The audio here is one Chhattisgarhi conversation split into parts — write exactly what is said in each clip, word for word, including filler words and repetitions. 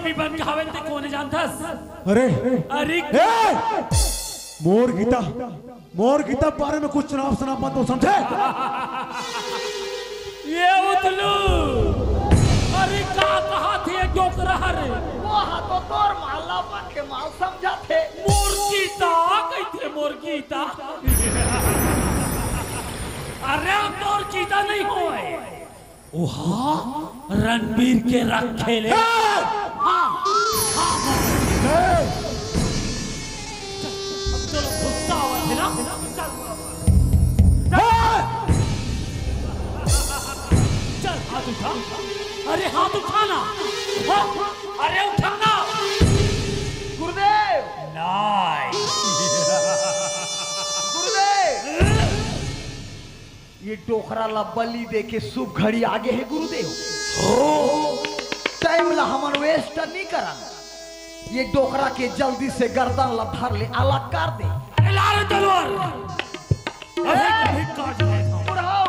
भी बन के हवे ते कोने जानथस? अरे, अरे, ए! मोर गीता, मोर गीता बारे में कुछ सुनाव, सुनाव मत तो समझे? ये उतलू, अरे का कहा थे डोकरा रे? वो हा तो तोर माला बन के माल समझा थे। मोर गीता कहिथे, मोर गीता। अरे मोर गीता नहीं होय, ओहा रणबीर के रखे ले। हाँ, हाँ, हाँ। अब तो गुस्सा आवत हे ना। चल, हाथ उठा। अरे, हाथ उठा ना। हाँ, अरे, उठा ना। गुरुदेव। नहीं। गुरुदेव। ये डोकरा ला बलि दे के शुभ घड़ी आगे हे गुरुदेव। हो। टाइम ला हमन वेस्ट नहीं करन। ये डोकरा के जल्दी से गर्दन ला धर ले, अलग कर दे। अरे ला रे तलवार। अरे कभी काट नहीं था। बुढ़ऊ,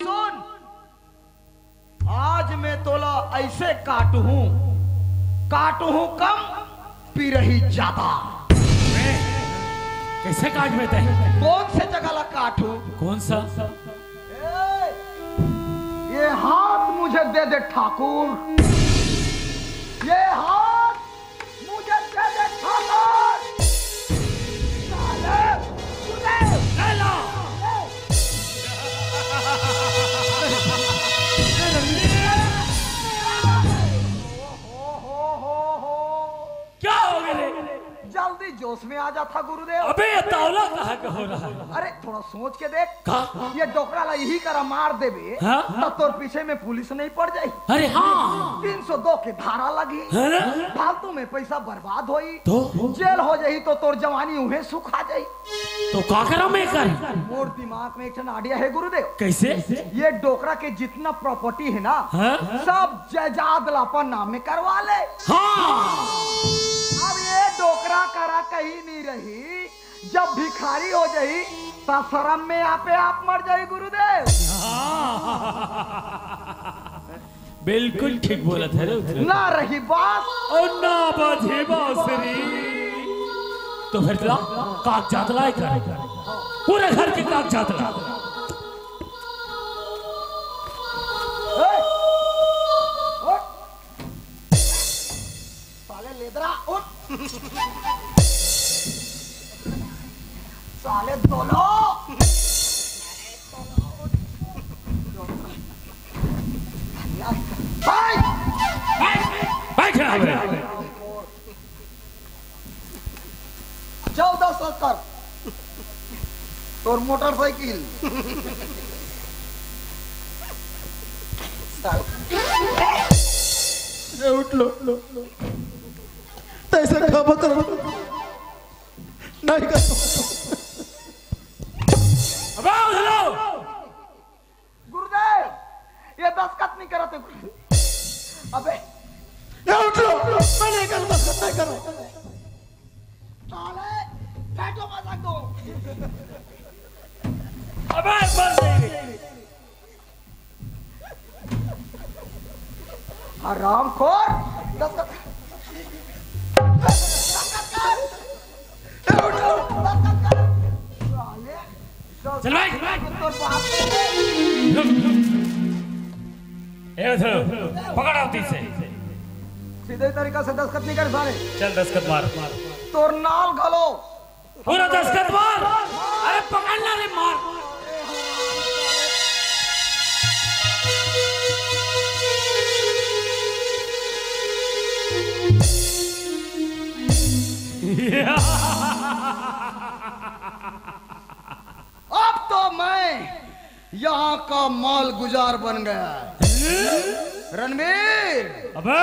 सुन। आज मैं तोला ऐसे काटूं, काटूं कम, पिरही ज्यादा। कैसे काट बेटे? कौन से जगह ला काटूं? कौन सा? ए, ये हाथ मुझे दे दे ठाकुर, ये हाथ मुझे दे दे ठाकुर। साले, तूने ले ला। हो, हो, हो, हो। क्या हो गया रे? जल्दी जोश में आ जा था गुरुदेव। अबे ये तावला कहाँ का हो रहा है? अरे थोड़ा सोच के देख। का? ये डोकरा ला यही करा मार देबे, हाँ? तो तोर पीछे में पुलिस नहीं पड़ जाई। अरे हाँ। तीन सौ दो के धारा लगी। है ना? फालतू में पैसा बर्बाद होई। तो? जेल हो जाई तो तोर जवानी उहे सुखा जाई। तो का करा मैं कर? मोर दिमाग में एक ठन आइडिया है गुरुदेव। कैसे? ये डोकरा के जितना प्रॉपर्टी है ना, हाँ? सब जायदाद ला अपन नाम में करवा ले। हाँ। अब ये डोकरा करा कहीं नहीं रही, जब भिखारी हो जाई, त शरम में आपे आप मर जाई गुरुदेव। हाँ। बिल्कुल ठीक बोलत हे रे उथले। ना रही बांस। और ना बाजे बांसुरी। तो फिर ला, कागजात ला एकर। पूरे घर के कागजात ला। ए, उठ। साले लेदरा, उठ। साले दोनों। भाई! भाई! भाई, क्या हो गया? चौदह सौ कर। तोर मोटरसाइकिल। ये उठ लो, लो, लो। तैसे खबर करो। नहीं कर। अबे उठ लो। गुरुदेव, ये दस्तखत नहीं करते गुरुदेव। अबे। ये उठ लो, मैं नहीं करूँ, दस्तखत नहीं करूँ। साले, बैठो मत रख दो। अबे, मर नहीं। हरामखोर, दस्तखत, दस्तखत कर। ए, उठ लो। दस्तखत कर। साले, चल भाई। तो बाप ए, उधर, पकड़ आती से। सीधे तरीका से दस्तखत नहीं कर साले। चल, दस्तखत मार। तोर नाल घलो। पूरा दस्तखत मार। अरे पकड़ ना रे, मार। अब तो मैं यहाँ का मालगुजार बन गया है। रणबीर, अबे!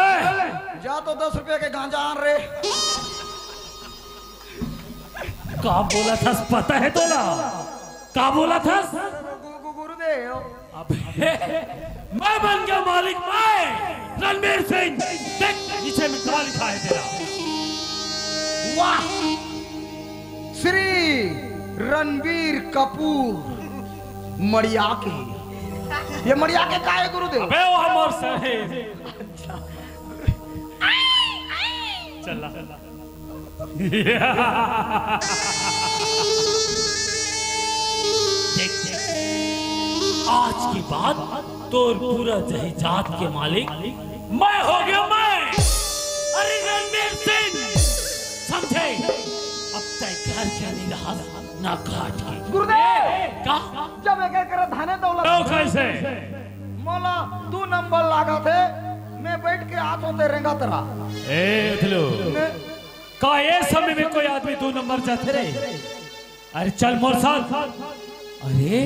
जा तो दस रुपए के गांजा आन रे। का बोला था, पता है तोला? का बोला था? गु-, गु-, गुरुदेव। अबे, मैं बन गया मालिक, मैं, रणबीर सिंह। देख, नीचे में का लिखा है तेरा। वाह! श्री रणबीर कपूर मड़िया के। ये मड़िया के का है गुरुदेव? अबे वो हमार सर है। चला। देख, आज के बाद तोर पूरा जहीजाद के मालिक मैं हो गया, मैं। अरे रणबीर सिंह, समझे? अब तय घर के नहीं रहा ना घाट के। गुरुदेव! का? जब एक एक करे धने दौलत तो कैसे? मोला दू नंबर लागत हे, मैं बैठ के आत होते रेंगत रहा। ए उथलू, मैं का ए समय में कोई आदमी दू नंबर जाथे रे? अरे चल मोर साथ। अरे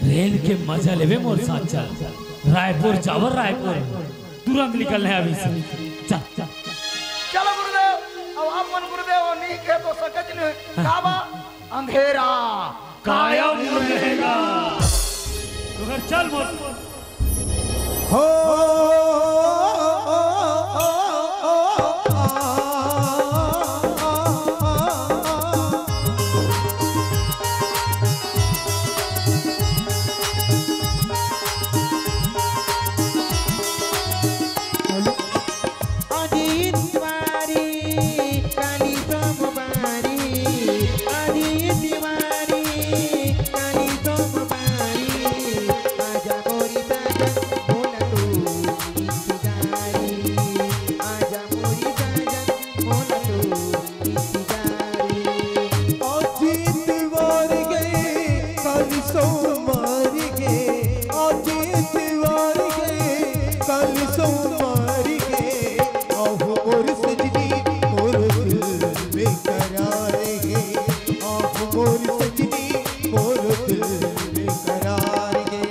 रेल के मजा लेवे मोर साथ चल। रायपुर जावर रायपुर। तुरंत निकलने अभी से। चल, चल। चलो गुरुदेव, अब आप मन गुरुदेव नहीं कहे तो सकत नहीं। का बा? अंधेरा कायम रहेगा। तो फिर चल मोर। हो। अजीत तिवारी, काली सोमवारी, अजीत तिवारी, काली सोमवारी, आजा मोरी साजन, बोला तू इंतजारी, आजा मोरी साजन, बोला तू इंतजारी। अजीत तिवारी के, काली सोमवारी के, अजीत तिवारी के, काली सोमवारी के, आहो मोर सजनी, मोर दिल बेकरार हे। आहो मोर सजनी, मोर दिल बेकरार हे।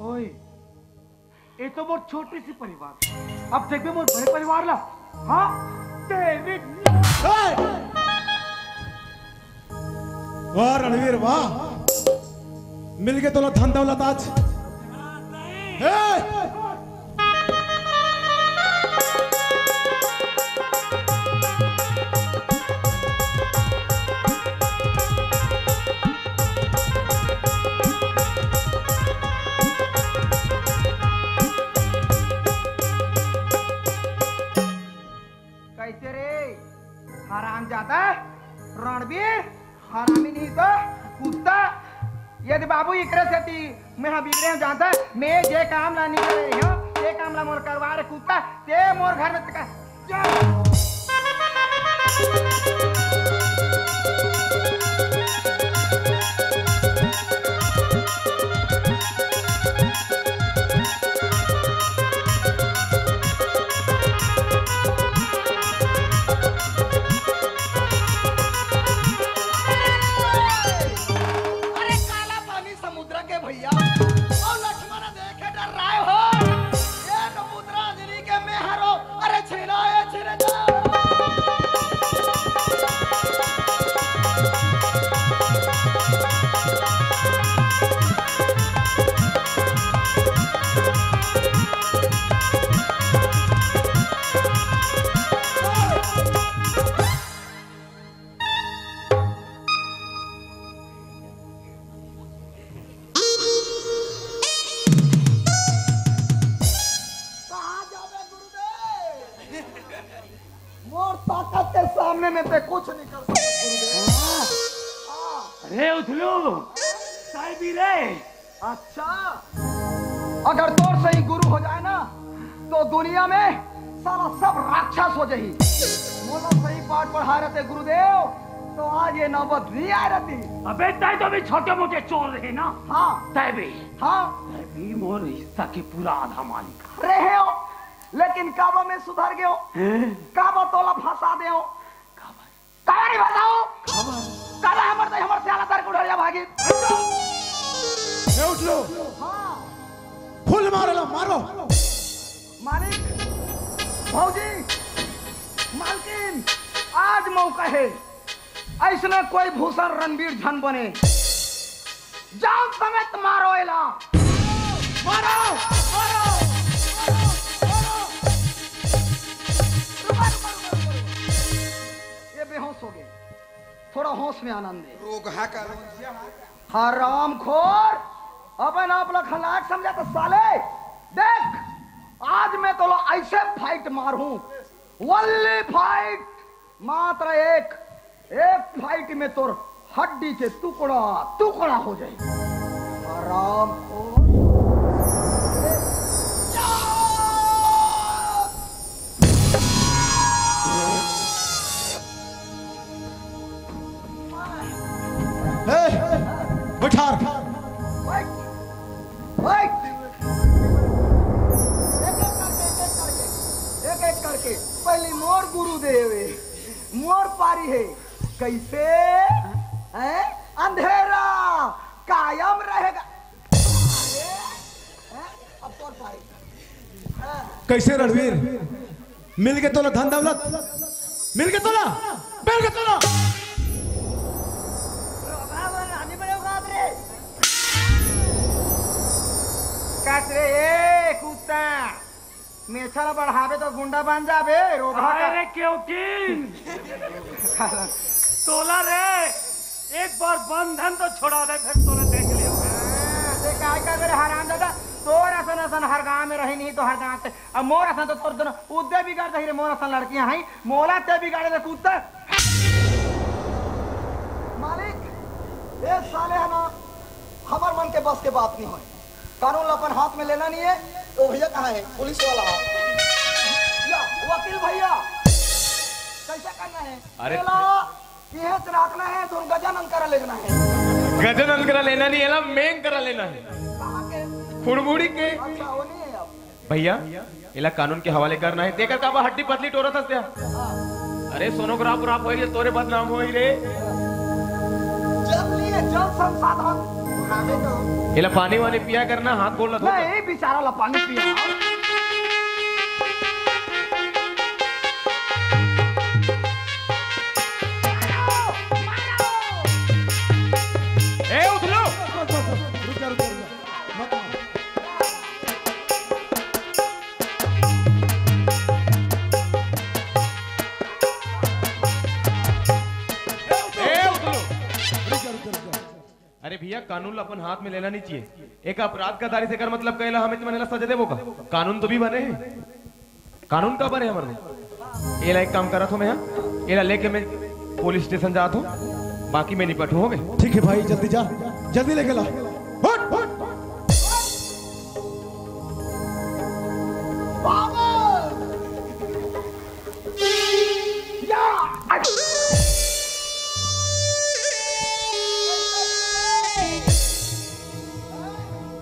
ओए, ये तो मोर छोटी सी परिवार। अब देखबे मोर बड़े परिवार ला। हाँ, तेरी वाह रणवीर वाह, मिल गए तोला धन दौलत आज। ए! कैसे रे हरामजादा रणबीर, हरामी नहीं तो कुत्ता। यदि बाबू इकरे सेती मैं हा बिगड़े हूँ जानता, मैं जे काम ला नहीं करे हूँ, ये काम ला मोर करवा रे कुत्ता, ते मोर घर में तका। अरे काला पानी समुद्र के भैया, और लक्ष्मण देखे डर रहे हो। ये समुद्रांजलि के मेहरो, अरे छीना, ये छीना जा। में ते कुछ नहीं कर सकते गुरुदेव। हाँ। अरे उथलू, साहिबी रे। अच्छा, अगर तोर सही गुरु हो जाए ना, तो दुनिया में साला सब राक्षस हो जाही। मोला सही पाठ पढ़ाए रहते गुरुदेव, तो आज ये नौबत नहीं आए रहती। अबे तय तो भी छोटे मोटे चोर रहे ना। हाँ। तय भी। हाँ। तय भी मोर हिस्सा के पूरा आधा मालिक। रहे हो, लेकिन काबा में सुधर गयो। हैं? काबा तोला फंसा दे हो। काबा? काबा नहीं फंसाओ? काबा? काबा हमर दई हमर सियाला तर के उड़रिया भागी। ए उठलो। हाँ। फुल मारो ला, मारो। मालिक, भौजी, मालकिन, आज मौका है। ऐसने कोई भूषण रणवीर झन बने। जान समेत मारो एला। मारो, मारो, मारो, मारो। रुको, रुको, रुको, रुको। ये बेहोश हो गए। थोड़ा होश में आनंद दे। रोगहा का रोजिया। हरामखोर, अपन आप ला खलाक समझा तो साले। देख, आज मैं तोला ऐसे फाइट मारूं, वल्ली फाइट। मात्र एक, एक फाइट में तोर हड्डी के टुकड़ा टुकड़ा हो जाए। हरामखोर। ए, बैठार। बैठ, बैठ। एक एक करके, एक एक करके, एक एक करके। पहले मोर गुरुदेव है, मोर पारी है। कैसे? हैं? अंधेरा कायम रहेगा। अरे, हैं? अब तोर पारी। हाँ। कैसे रणवीर? मिल के तोला धन दौलत, मिल के तोला, मिल के तोला। रोगहा मन रानी बने उगात रे। काट रे, ए कुत्ता, मेछा ला बढ़ाबे तो गुंडा बन जाबे, रोगहा का। अरे क्यों की? तोला रे, एक बार बंधन तो छोड़ा दे, फिर तोला देख ले। हाँ, ते काय करबे रे हरामजादा, तोर असन असन हर गांव में रही नहीं तो हर गांव से अब मोर असन तो तोर दोनों उद्दे बिगाड़ दही रे, मोर असन लड़कियां हैं, मोला ते बिगाड़े रे कुत्ता। मालिक, ए साले है ना, हमर मन के बस के बात नहीं होय। कानून ला अपन हाथ में लेना नहीं है। ओ भैया कहाँ है? पुलिस वाला है। या, वकील भैया, कैसा करना है? अरे एला इहेच राखना है, धुन गजानन करा लेना है। गजानन करा लेना नहीं, एला मेंग करा लेना है। कहाँ के? खुड़बुड़ी के। अच्छा, वो नहीं है अब। भैया, एला कानून के हवाले करना है। तेकर काबर हड्डी पतली टोरत हस त्या? अरे सोनोग्राफ उराफ होई रे, तोरे बदनाम होई रे। जल लिए, जल संसाधन। एला पानी वानी पिया करना, हाथ गोड़ ला धो। नहीं, बेचारा ला पानी पिया। ए, उथलो। रुक जा, रुक जा, रुक जा। मत मार। ए, उथलो। रुक जा, रुक जा, रुक जा। अरे भैया, कानून ला अपन हाथ में लेना नहीं चाहिए। एक अपराध का दारी से कर मतलब कहला, हमें तुम्हें ला सजा देबो का? कानून तो भी बने हैं। कानून का बने हमर में? एला एक काम करत हो मैं, हाँ? एला लेके मैं पुलिस स्टेशन जात हो, बाकी मैं निपट हो गए। ठीक है भाई, जल्दी जा, जल्दी लेके ला। हट, हट। बाबा! या!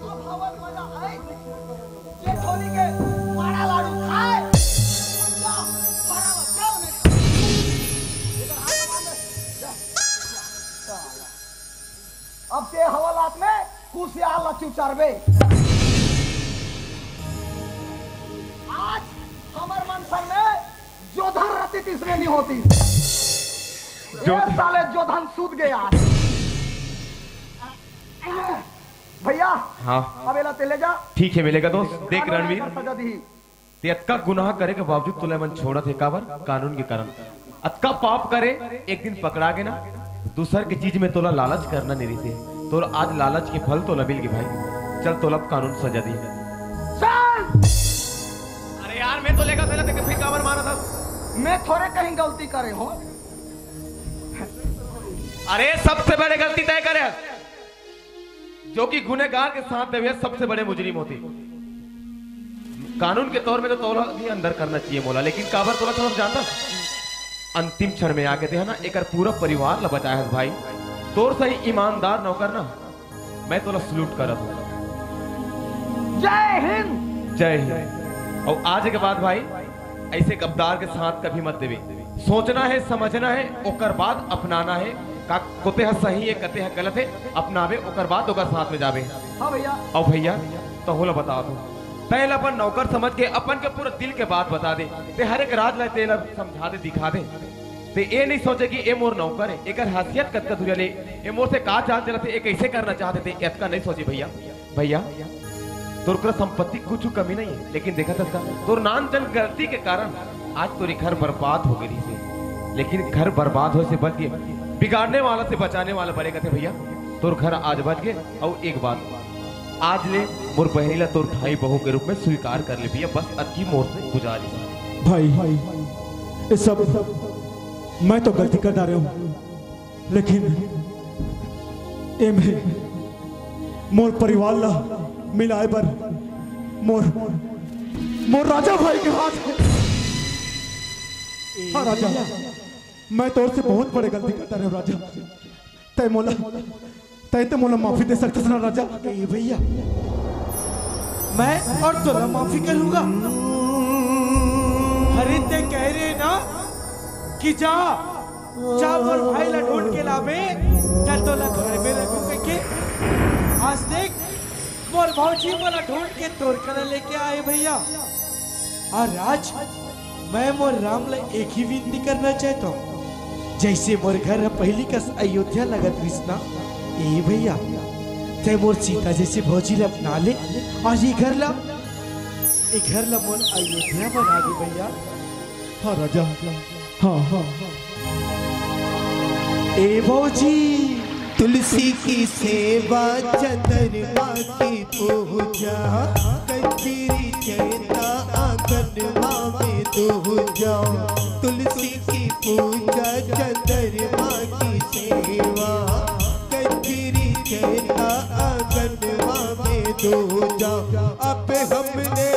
अब हवन मजा आई। ये थोड़ी के मारा लाडू खाए। जा, फरा ला, जा उन्हें। इधर हाथ मार दे। जा। साला। अब ते हवालात में कुसियार ला चुचारबे। आज हमर मन संग में जोधन रहती तीसरे नहीं होती। ये जोधन। साले जोधन सूत गया। भैया, हाँ। अब एला ते ले जा। ठीक है, मिलेगा दोस्त। देख कानून रणवीर, एकर सजा दी। ते अतका गुनाह करे के बावजूद तोला मन छोड़त हे, काबर? कानून के कारण। अतका पाप करे, एक दिन पकड़ा गे ना, दूसर के चीज में तोला लालच करना नहीं रहिथे। तोर आज लालच के फल तोला मिल गे भाई। चल, तोला अब कानून सजा दी। चल! अरे यार, मैं तो लेगा था ना, तेरे फिर काबर मारा था? मैं थोड़े कहीं गलती करे हो। अरे, सबसे बड़े गलती तय करे, जो कि गुनहगार के साथ देवे, सबसे बड़े मुजरिम होते। कानून के तौर में तो तोला भी अंदर करना चाहिए मोला, लेकिन काबर तोला समझ जानता, अंतिम क्षण में आके ते हा ना, एकर पूरा परिवार ला बचाए हस भाई। तोर सही ईमानदार नौकर ना, मैं तोला सल्यूट करत हूँ। जय हिंद। जय हिंद। और आज के बाद भाई, ऐसे गद्दार के साथ कभी मत देवे। सोचना है, समझना है, ओकर बाद अपनाना है। का कोते ह सही है, कते ह गलत है, अपनावे, ओकर बाद ओकर साथ में जावे। हाँ भैया। और भैया, तहूँ ला बता दो, तैं ला अपन नौकर समझ के अपन के पूरा दिल के बात बता दे। ते हर एक राज ला ते ला समझा दे, दिखा दे। ते ए नहीं सोचे कि ए मोर नौकर है, एकर हैसियत कतका दूरिया ले, ए मोर से का चाल चलत है, ए कैसे करना चाहते थे, एतका नहीं सोचे भैया। भैया, तोर करा संपत्ति कुछ कमी नहीं है, लेकिन देखा था, तोर नान जन गलती के कारण आज तोरी घर बर्बाद हो गई से। लेकिन घर बर्बाद होए से बच गए, बिगाड़ने वाला से बचाने वाला बड़े कथे भैया। तोर घर आज बच गए। और एक बात, आज ले मोर बहनी ला तोर भाई बहू के रूप में स्वीकार कर ले भैया, बस अतकी मोर से गुजारिश है। भाई, ये सब मैं तो गलती कर डारे हूँ, लेकिन एमे मोर परिवार ला मिलाए बर मोर मोर राजा भाई के हाथ है। हाँ राजा, मैं तोर से बहुत बड़े गलती करता रहे राजा। तय मोला, तय तो मोला माफी दे सकता ना राजा। ए भैया, मैं और तोला माफी करूंगा। अरे ते कह रहे ना कि जा, जा मोर भाई ला ढूंढ के लावे, त तोला घर में रखू कह के। आज देख, मोर भौजी मोला ढूंढ के तोर करा लेके आए भैया। और आज मैं मोर राम ला एक ही विनती करना चाहता हूँ, जैसे मोर घर ह पहली कस अयोध्या लगत रिस ना, ए भैया, ते मोर सीता जैसे भौजी ला अपना ले और ये घर ला, ये घर ला मोर अयोध्या बना दे भैया। हाँ राजा, हाँ हाँ। ए भौजी, तुलसी की सेवा, चंद्रमा की पूजा, कजरी चैता आंगनवा में दूजा। तुलसी की पूजा, चंद्रमा की सेवा, कजरी चैता आंगनवा में दूजा। अब हमने